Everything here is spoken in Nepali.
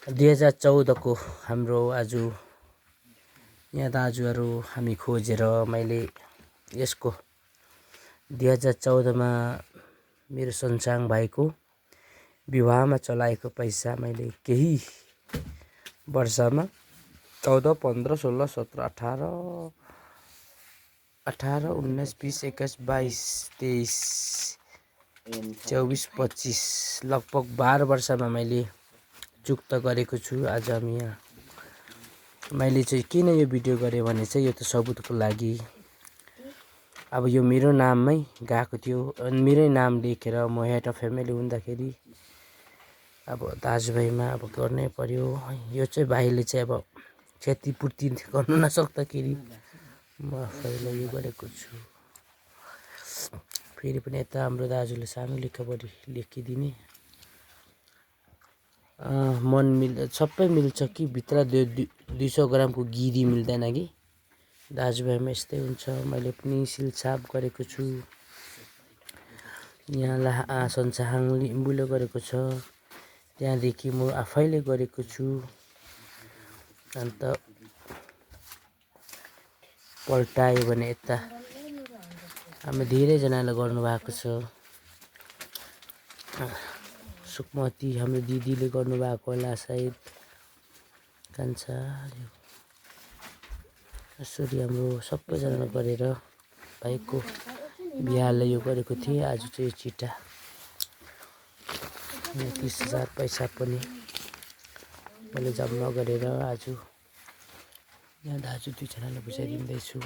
2014 को हाम्रो आज यहाँ दाजुहरू हामी खोजेर मैले यसको 2014 मा मेरो सन्साङ भाइको विवाहमा चलाएको पैसा मैले केही वर्षमा 14, 15, 16, 17, 18, 18, 19, 20, 21, 22, 23, 24, 25 लगभग 12 वर्षमा मैले चुक्त गरेको छु। आज हामी यहाँ मैले चाहिँ किन यो भिडियो गरेँ भने चाहिँ यो त सबुतको लागि अब यो मेरो नाममै गएको थियो अनि मेरै नाम लेखेर म हेड अफ फ्यामिली हुँदाखेरि अब दाजुभाइमा अब गर्नै पर्यो। यो चाहिँ भाइले चाहिँ अब क्षतिपूर्ति गर्नु नसक्दाखेरि म आफैले यो गरेको छु। फेरि पनि यता हाम्रो दाजुले सानो लेखपढी लेखिदिने मन सबै मिल्छ कि भित्र 200 ग्रामको गिरी मिल्दैन कि दाजुभाइमा यस्तै हुन्छ। मैले पनि सिलछाप गरेको छु। यहाँ सन्साङ लिम्बुले गरेको छ, त्यहाँदेखि म आफैले गरेको छु। अन्त पल्टायो भने यता हामी धेरैजनाले गर्नुभएको छ। सुकमती हाम्रो दिदीले गर्नुभएको होला सायद कान्छा यसरी हाम्रो सबैजनाले गरेर भाइको बिहालाई यो गरेको थिएँ। आज चाहिँ चिठा 30,000 पैसा पनि मैले जम्मा गरेर आज यहाँ दाजु 2 जनालाई बुझाइदिँदैछु।